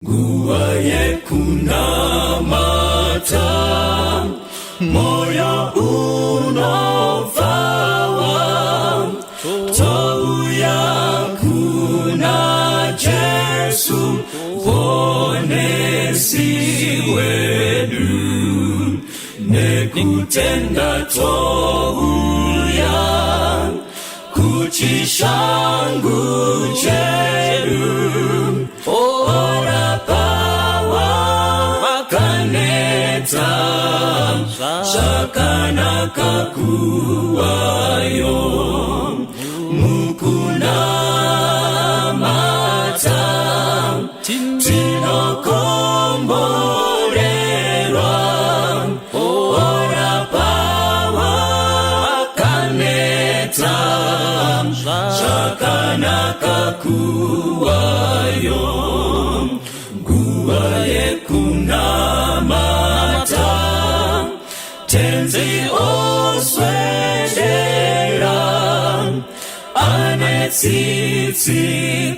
Nguva yekunamata, moyo unobvawa, touya kuna Jesu, Mponesi wedu, nekutenda touya kuchishangu chedu. Orapa wakaneta, zvakanaka kuwayo mukunamata, tinokomborerwa. Orapa wakaneta, zvakanaka kuwayo. Nguva yekunamata, Tenzi oswedera, ane tsitsi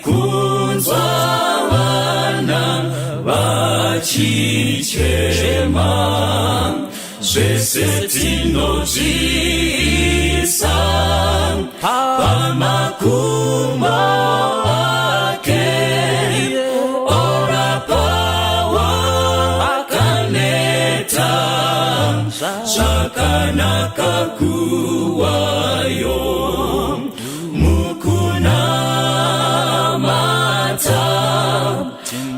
kunzwa vana vachichema. Zvese tinozviisa pamakumbo ake. Orapa wakaneta, zvakanaka kuwayo mukunamata,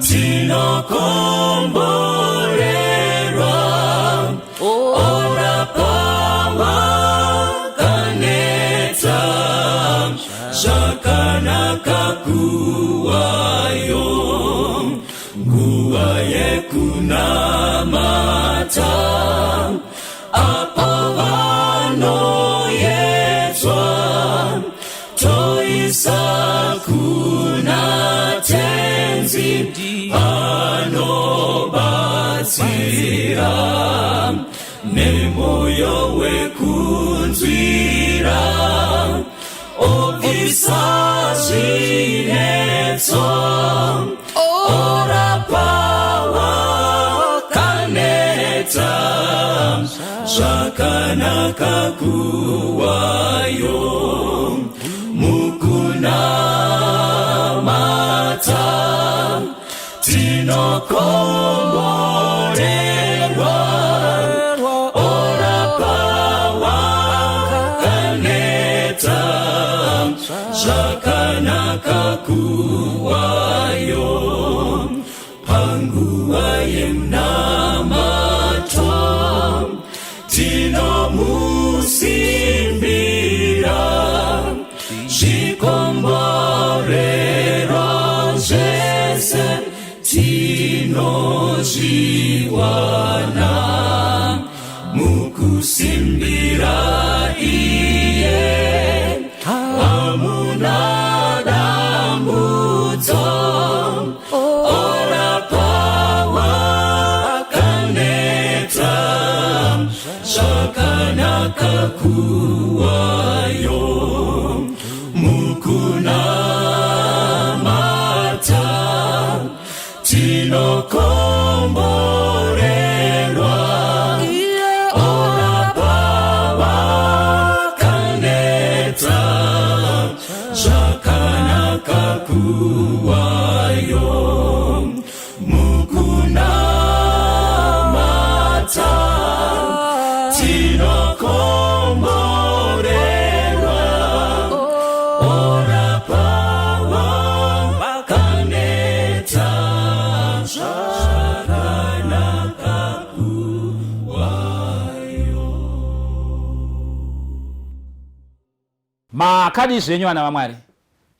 tinokomborerwa. Orapa wakaneta, zvakanaka kuwayo. Nguva yekunamata, apo vanoyedzwa, toisa kuna Tenzi, anobatsira nemoyo wekunzwira, obvisa zvinetso. Orapa wakaneta, zvakanaka kuwayo mukunamata, tinokomborerwa. Orapa wakaneta, zvakanaka kuwayo. Panguva yemunamato tinomusimbira, zvikomborero zvese tinozviwana mukusimbira iye. Hamuna dambudzo. Orapa wakaneta, zvakanaka kuwayo mukunamata, tinokomborerwa. Orapa wakaneta, zvakanaka kuwayo mukunamata, tinokomborerwa. Orapa wakaneta, zvakanaka kuwayo. Makadii zvenyu, vana vaMwari?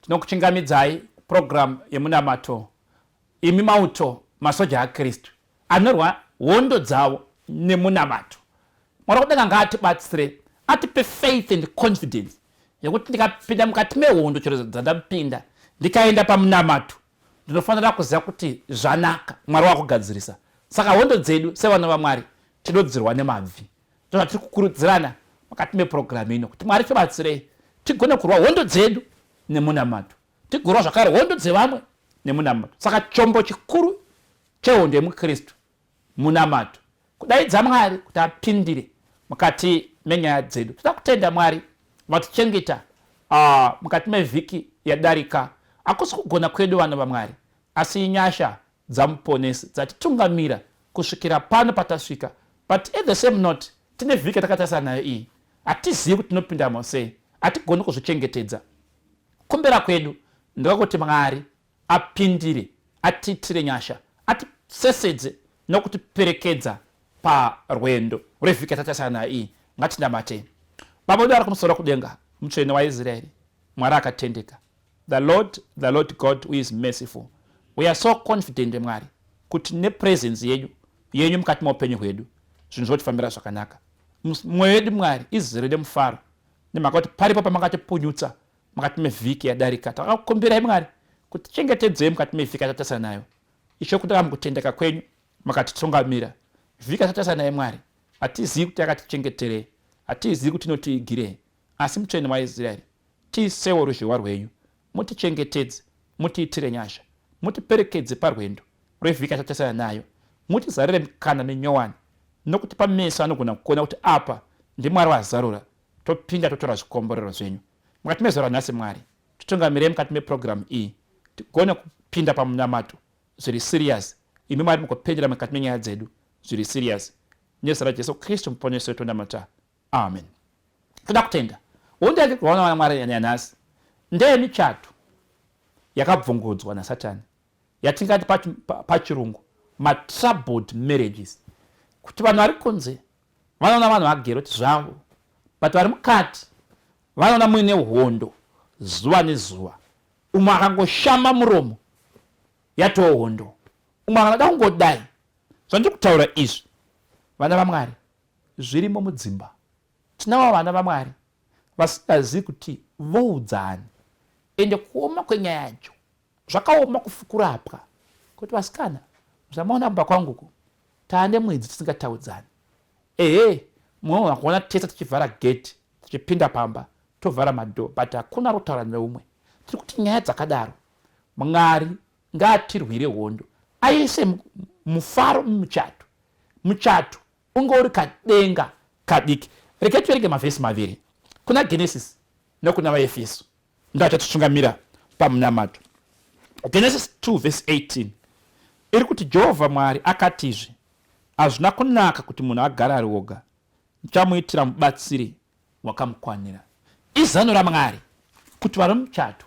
Tinokuchingamidzai purogiramu yemunamato, imi mauto, masoja aKristu anorwa hondo dzavo nemunamato. Mwari wakudenga ngaatibatsire, atipe faith and confidence yekuti ndikapinda mukati mehondo chero dzandapinda, ndikaenda pamunamato, ndinofanira kuziva kuti zvanaka, Mwari wakugadzirisa. Saka hondo dzedu sevana vaMwari tinodzirwa nemabvi. Ndozvatiri kukurudzirana mukati mepurogiramu ino, kuti Mwari tibatsirei tigone kurwa hondo dzedu nemunamato, tigorwa zvakare hondo dzevamwe nemunamato. Saka chombo chikuru Chehondo yemuKristu munamato, kudaidza Mwari kuti apindire mukati menyaya dzedu. Toda kutenda Mwari vatichengeta mukati mevhiki yadarika. Hakusi kugona kwedu vana vaMwari, asi inyasha dzaMuponesi dzatitungamira kusvikira pano patasvika. But at the same note, tine vhiki yatakatarisa nayo iyi, hatizivi kuti tinopindamo sei, hatigoni kuzvichengetedza. Kumbera kwedu ndekakuti Mwari apindire, atiitire nyasha, atisesedze nokutiperekedza parwendo rwevhiki yatatarisana nayo iyi. Ngatinamatei. Baba wedu ari kumusoro kudenga, Mutsvene waIsraeri, Mwari akatendeka, the Lord, the Lord God who is merciful. We are so confident, Mwari, kuti nepresence yenyu yenyu mukati meupenyu hwedu zvinhu zvotifambira zvakanaka. Mwoyo yedu, Mwari, izere nemufaro nemhaka kuti paripo pamakatipunyutsa mukati mevhiki yadarika. Takakukumbirai, Mwari, kuti tichengetedzei mukati mevhiki yatatarisa nayo. Ishe, kudaka mukutendeka kwenyu makatitungamira. Vhiki yatatarisa nayo, Mwari, hatizivi kuti yakatichengeterei, hatizivi kuti inotiigirei, asi Mutsvene waIsraeri, tiisewo ruzhowa rwenyu, mutichengetedze, mutiitire nyasha, mutiperekedze parwendo rwevhiki yatatarisana nayo, mutizarire mikana minyowani nokutipa meso anogona kuona kuti apa ndiMwari wazarura, topinda totora zvikomborero zvenyu mukati mezuva ranhasi. Mwari, titungamirei mukati mepurogiramu iyi, tigone kupinda pamunamato zviri serious, imi Mwari mugopindira mukati menyaya dzedu zviri serious. Nezita raJesu Kristu Muponesi wedu tonamata, amen. Toda kutenda. Hondo yatiri kurwa vana Mwari yanhasi ndeyemichato yakabvungudzwa naSatani, yatingati pachirungu matroubled marriages, kuti vanhu vari kunze vanoona vanhu vagere kuti zvavo, but vari mukati vanoona muine hondo zuva nezuva. Umwe akangoshama muromo, yatoo hondo. Umwe akanoda kungodai. Zvandiri kutaura izvi, vana vaMwari, zvirimo mudzimba. Tinavo vana vaMwari vasingazivi kuti voudzani, ende kuoma kwenyaya yacho, zvakaoma kufukurapwa kuti vasikana, zvamaona kumba kwanguku, taane mwedzi tisingataudzani. Ehe, munoona kuona tese tichivhara gate, tichipinda pamba tovhara madhoo, but hakuna ari kutaura neumwe. Tiri kuti nyaya dzakadaro, Mwari ngaatirwire hondo, aise mufaro mumuchato, muchato unge uri kadenga kadiki. Regai tiverenge mavhesi maviri kuna Genesis nokuna vaEfeso, ndo achatitungamira pamunamato. Genesis 2 vhesi 18 iri kuti, Jehovha Mwari akatizve, hazvina kunaka kuti munhu agare ari oga, ndichamuitira mubatsiri wakamukwanira. Izano raMwari kuti vari muchato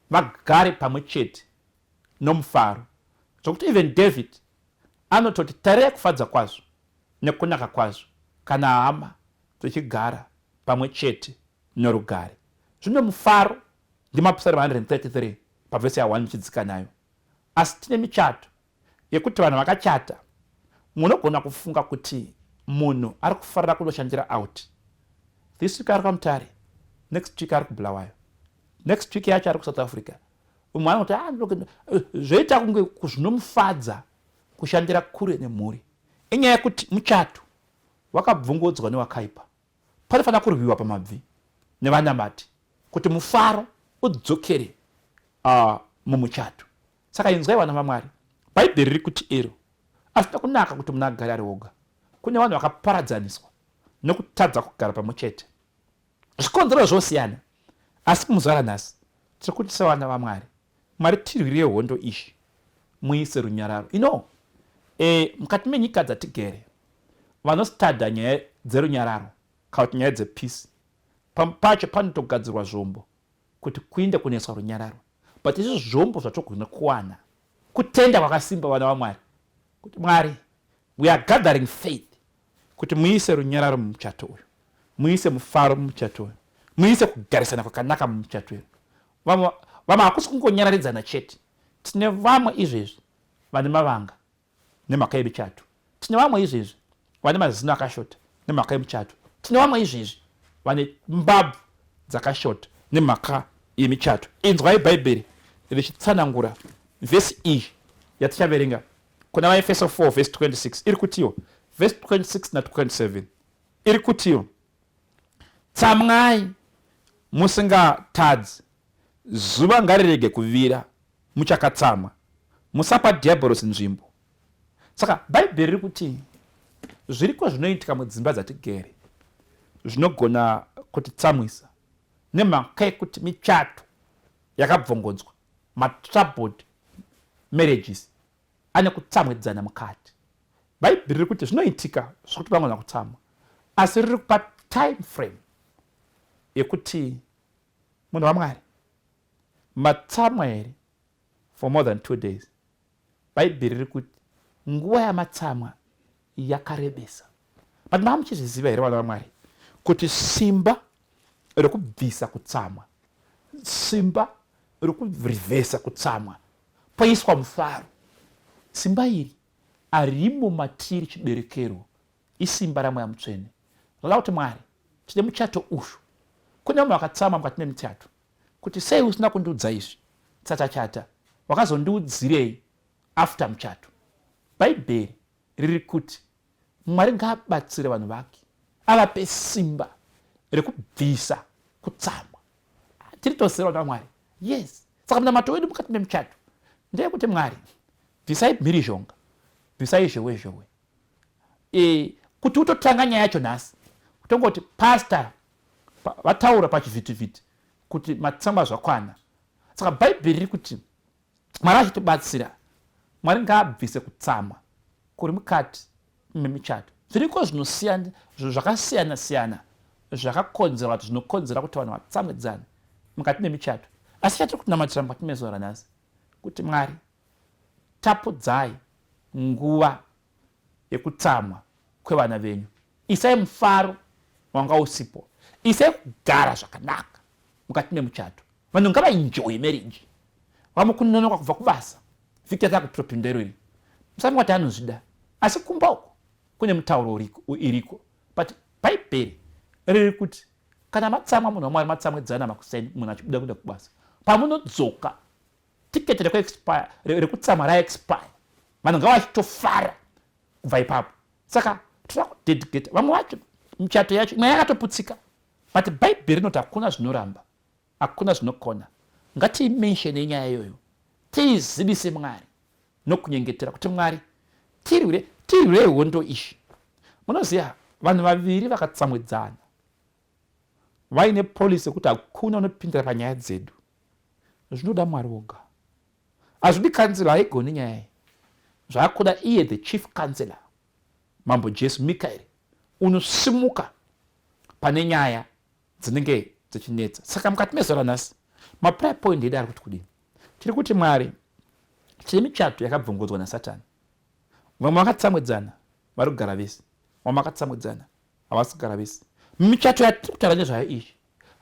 vagare pamwe chete nomufaro, zvokuti even David anototi, tarirai kufadza kwazvo nekunaka kwazvo kana hama dzichigara pamwe chete norugare. Zvino mufaro ndiMapisarema 133 pavhesi ya1 ichidzika nayo. Asi tine michato yekuti vanhu vakachata, munogona kufunga kuti munhu ari kufarira kunoshandira out. This week ari kwaMutare, next week ari kuBulawayo, next week yacho ari kuSouth Africa. Umwe anoti zvoita kunge zvinomufadza kushandira kure nemhuri. Inyaya yekuti muchato wakabvungudzwa newakaipa. Panofanira kurwiwa pamabvi nevanamati kuti mufaro udzokere mumuchato. Saka inzwai vana vaMwari, Bhaibheri riri kuti iro hazvina kunaka kuti munhu agare ari oga. Kune vanhu vakaparadzaniswa nokutadza kugara pamwe chete. Zvikonzero zvosiyana, asi muzuva ranhasi tiri kuti sevana vaMwari, Mwari tirwire hondo izvi, muise runyararo. You know, mukati menyika dzatigere, vanostada nyaya dzerunyararo kana kuti nyaya dzepeace, pamwe pacho panotogadzirwa zvombo kuti kuinde kunoiswa runyararo. But izvi zvombo zvatogona kuwana kutenda kwakasimba, vana vaMwari, kuti Mwari, we are gathering faith kuti muise runyararo mumuchato uyu, muise mufaro mumuchato uyu, muise kugarisana kwakanaka mumuchato uyu. Vamwe hakusi kungonyararidzana chete. Tine vamwe izvezvi vane mavanga nemhaka yemichato. Tine vamwe izvezvi vane mazino akashota nemhaka yemichato. Tine vamwe izvezvi vane mbabvu dzakashota nemhaka yemichato. Inzwai Bhaibheri richitsanangura vhesi iyi yatichaverenga kuna vaEfeso 4 vhesi 26. Iri kutiwo vhesi 26 na27 iri kutiwo, tsamwai musingatadzi, zuva ngarirege kuvira muchakatsamwa, musapa dhiabhorosi nzvimbo. Saka Bhaibheri riri kuti zviriko zvinoitika mudzimba dzatigere zvinogona kutitsamwisa nemhaka yekuti michato yakabvongodzwa, matroubled marriages ane kutsamwidzana mukati. Bhaibheri riri kuti zvinoitika zvekuti vangona kutsamwa, asi riri kupa time frame yekuti munhu waMwari matsamwa here for more than 2 days. Bhaibheri riri kuti nguva yamatsamwa yakarebesa. But maa muchizviziva here, vana vaMwari, kuti simba rekubvisa kutsamwa, simba rekurivhesa kutsamwa poiswa mufaro, simba iri harimo matiri chiberekerwo, isimba raMweya Mutsvene. Zvoda kuti Mwari, tine muchato uyu, kune vamwe vakatsamwa mukati memichato kuti sei usina kundiudza izvi tsatachata, wakazondiudzirei after muchato? Bhaibheri riri kuti Mwari ngaabatsire vanhu vake, avape simba rekubvisa kutsamwa. Tiri tose vana vaMwari, yes. Saka munamato wedu mukati memuchato ndeyekuti Mwari, bvisai mhirizhonga, bvisai zhowe zhowe. Kuti utotanga nyaya yacho nhasi, kutongoti pastor vataura pachivhitivhiti kuti matsamwa zvakwana. Saka Bhaibheri riri kuti Mwari achitibatsira, Mwari ngaabvise kutsamwa kuri mukati memichato. Zviriko zvinosiyana, zvakasiyana siyana zvakakonzera kuti zvinokonzera kuti vanhu vatsamwidzane mukati memichato. Asi chatiri kunamatira mukati mezuva ranhasi kuti Mwari, tapudzai nguva yekutsamwa kwevana venyu, isai mufaro wanga usipo, isai kugara zvakanaka mukati memuchato. Vanhu ngavaenjoye marriage. Vamwe kunonoka kubva kubasa, Victor takutopinda iro iri, musafunga kuti anozvida, asi kumba uko kune mutauro iriko. But Bhaibheri riri kuti kana matsamwa, munhu waMwari, matsamwidzana makuseni munhu achibuda kuenda kubasa, pamunodzoka tiketi rekuexpire, rekutsamwa raexpire. Vanhu ngavachitofara kubva ipapo. Saka toda kudedicate vamwe vacho michato yacho imwe yakatoputsika, but Bhaibheri rinoti hakuna zvinoramba, hakuna zvinokona. Ngatiimenshene nyaya iyoyo, tiizivise Mwari nokunyengetera kuti Mwari, tirwire, tirwirei hondo izvi. Munoziva, vanhu vaviri vakatsamwidzana vaine policy yekuti hakuna unopindira panyaya dzedu, zvinoda Mwari woga. Hazvidi councillor, haigoni nyaya iyi. Zvaakuda iye the chief councillor, Mambo Jesu Mikaeri, unosimuka pane nyaya dzinenge dzichinetsa. Saka mukati mezuva ranhasi, maprayer point edu ari kuti kudini? Tiri kuti Mwari, tine michato yakabvongodzwa naSatani. Vamwe vakatsamwidzana vari kugara vese, vamwe vakatsamwidzana havasi kugara vese. Michato yatiri kutaura nezvayo izvi,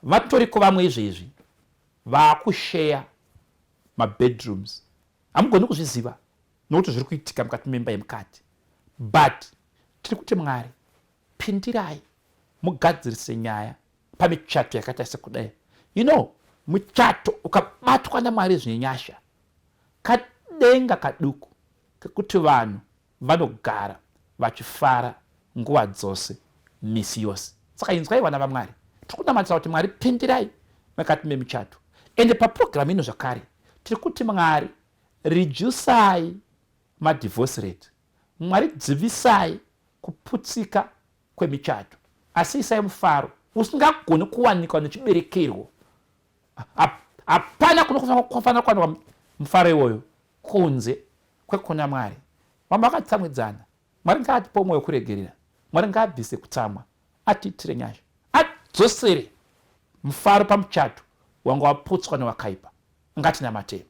vatoriko vamwe izvezvi vaakusheya mabedrooms. Hamugoni kuzviziva nokuti zviri kuitika mukati memba yemukati. But tiri kuti Mwari, pindirai mugadzirise nyaya pamichato yakaita sekudai. Muchato ukabatwa naMwari zvine nyasha, kadenga kaduku kekuti vanhu vanogara vachifara nguva dzose, misi yose. Saka inzwai, vana vaMwari, tiri kunamatira kuti Mwari, pindirai mukati memichato. Ende papurogiramu ino zvakare tiri kuti Mwari, reducai madivorce rate. Mwari, dzivisai kuputsika kwemichato, asi isai mufaro usingagoni kuwanikwa nechiberekerwo. Hapana kunofanira kuwanikwa mufaro iwoyo kunze kwekuna Mwari. Vamwe vakatsamwidzana, Mwari ngaatipe mwoyo wekuregerera. Mwari ngaabvise kutsamwa, atiitire nyasha, adzosere mufaro pamuchato wanga waputswa newakaipa. Ngatinamatei.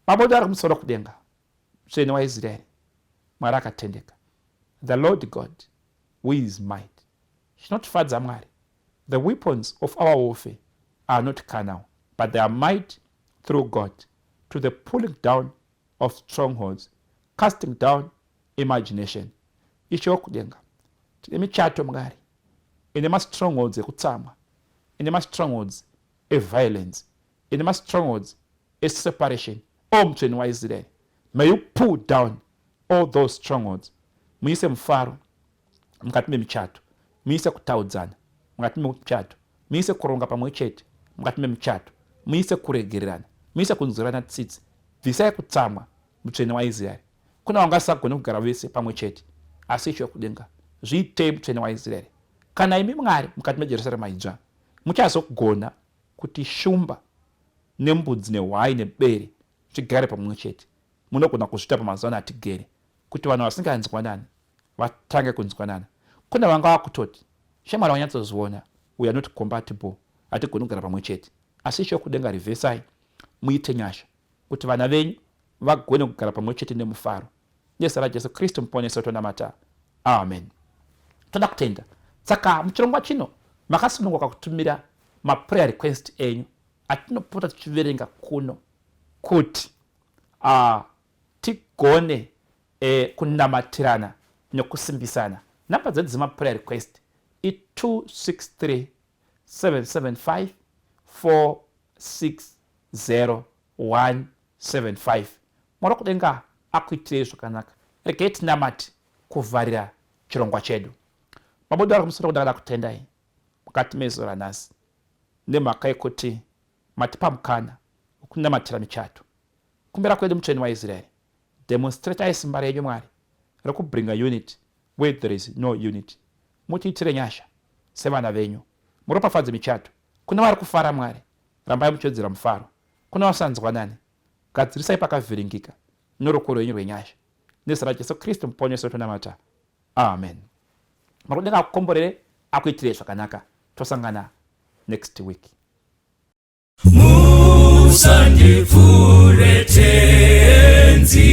Baba wedu ari kumusoro kudenga, Mutsvene waIsraeri, Mwari akatendeka, the Lord God who is might. Chinotifadza Mwari, the weapons of our warfare are not carnal, but they are might through God to the pulling down of strongholds, casting down imagination. Ishe wekudenga, tine michato Mwari ine mastrongholds ekutsamwa, ine mastrongholds eviolence, ine mastrongholds eseparation. O Mutsvene waIsraeri, may you pull down all those strongholds. Muise mufaro mukati memichato, muise kutaudzana mukati memuchato, muise kuronga pamwe chete mukati memichato, muise kuregererana, muise kunzwirana tsitsi. Bvisai kutsamwa, Mutsvene waIsraeri. Kuna vangasagone kugara vese pamwe chete, asi Ishe wekudenga, zviitei Mutsvene waIsraeri. Kana imi Mwari mukati meJerusarema idzva, muchazogona kuti shumba nembudzi nehwai nebere zvigare pamwe chete. Munogona kuzviita pamazuva ano atigere, kuti vanhu vasinganzwanani vatange kunzwanana. Kune vanga vakutoti, shamwari wanyatsozviona, we are not compatible, hatigoni kugara pamwe chete. Asi Ishe wekudenga revhesai, muite nyasha kuti vana venyu vagone kugara pamwe chete nemufaro. Nezita raJesu Kristu Muponesi wetonamata. Amen. Toda kutenda. Saka muchirongwa chino makasununguka kutumira maprayer request enyu atinopota tichiverenga kuno kuti tigone kunamatirana nekusimbisana. Nhamba dzedu dzemaprayer request i 263 775 460 175. Mwari wekudenga akuitirei zvakanaka. Regai tinamate kuvharira chirongwa chedu. Mabudo ari kumusoro kudakada kutendai mukati mezuva ranhasi nemhaka yekuti matipa mukana wekunamatira michato. Kumbira kwedu Mutsvene waIsraeri, demonstratai simba renyu Mwari rekubringa unity where there is no unity. Mutiitire nyasha sevana venyu, muropafadze michato. Kune vari kufara Mwari, rambai muchiwedzera mufaro. Kune vasanzwanani, gadzirisai pakavhiringika noruoko rwenyu rwenyasha. Nezita raJesu Kristu Muponesi wetonamata. Amen. Mwari kudenga akukomborere, akuitirei zvakanaka. Tosangana next week. Musandipfuure Tenzi,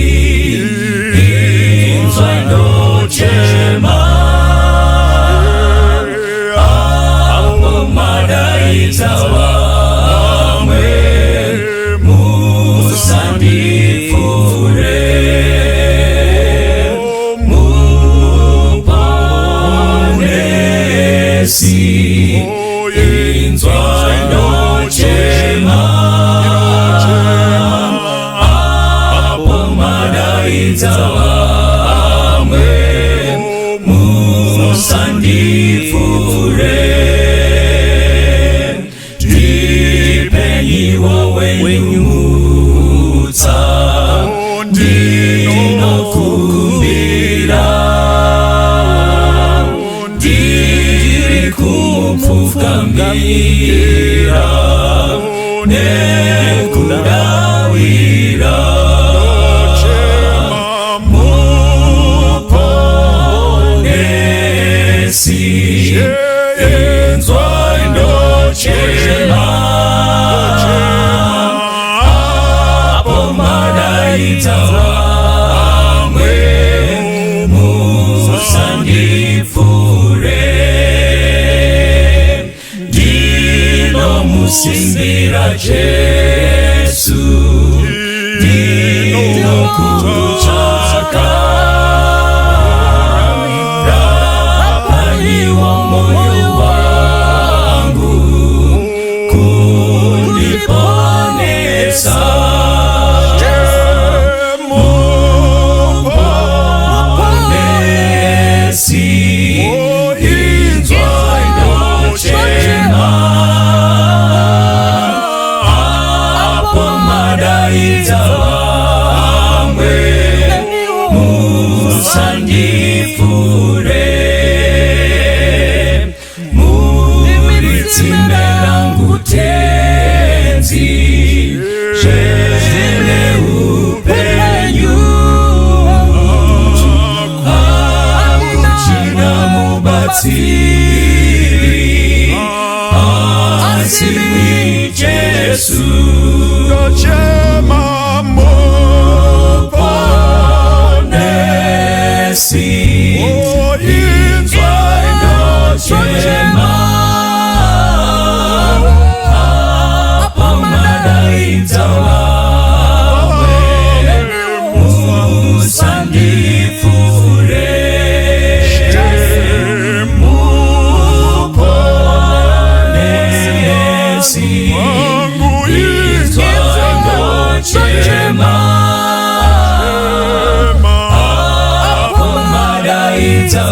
inzwai ndochema, apo madaidza vamwe, musandipfuure. Muponesi, inzwai ndochema, apo madaidza vamwe, musandipfuure. Ndipenyiwo wenyu mutsa, ndinokumbira, ndiri kumupfukamira nekudawira. Muponesi, inzwai ndochema, apo madaidza vamwe, musandipfuure. Ndinomusimbira Jesu, ndinokutsvaka, rapaiwo moyo wangu kundiponesa. Muponesi, inzwai ndochema, apo madaidza vamwe, musandipfuure. Muri tsime rangu Tenzi, zvene upenyu, hakuchina mubatsiri asi imi Jesu. Ndochema. Muponesi, inzwai ndochema, apo madaidza vamwe, musandipfuure. Muponesi, inzwai ndochema, apo madaidza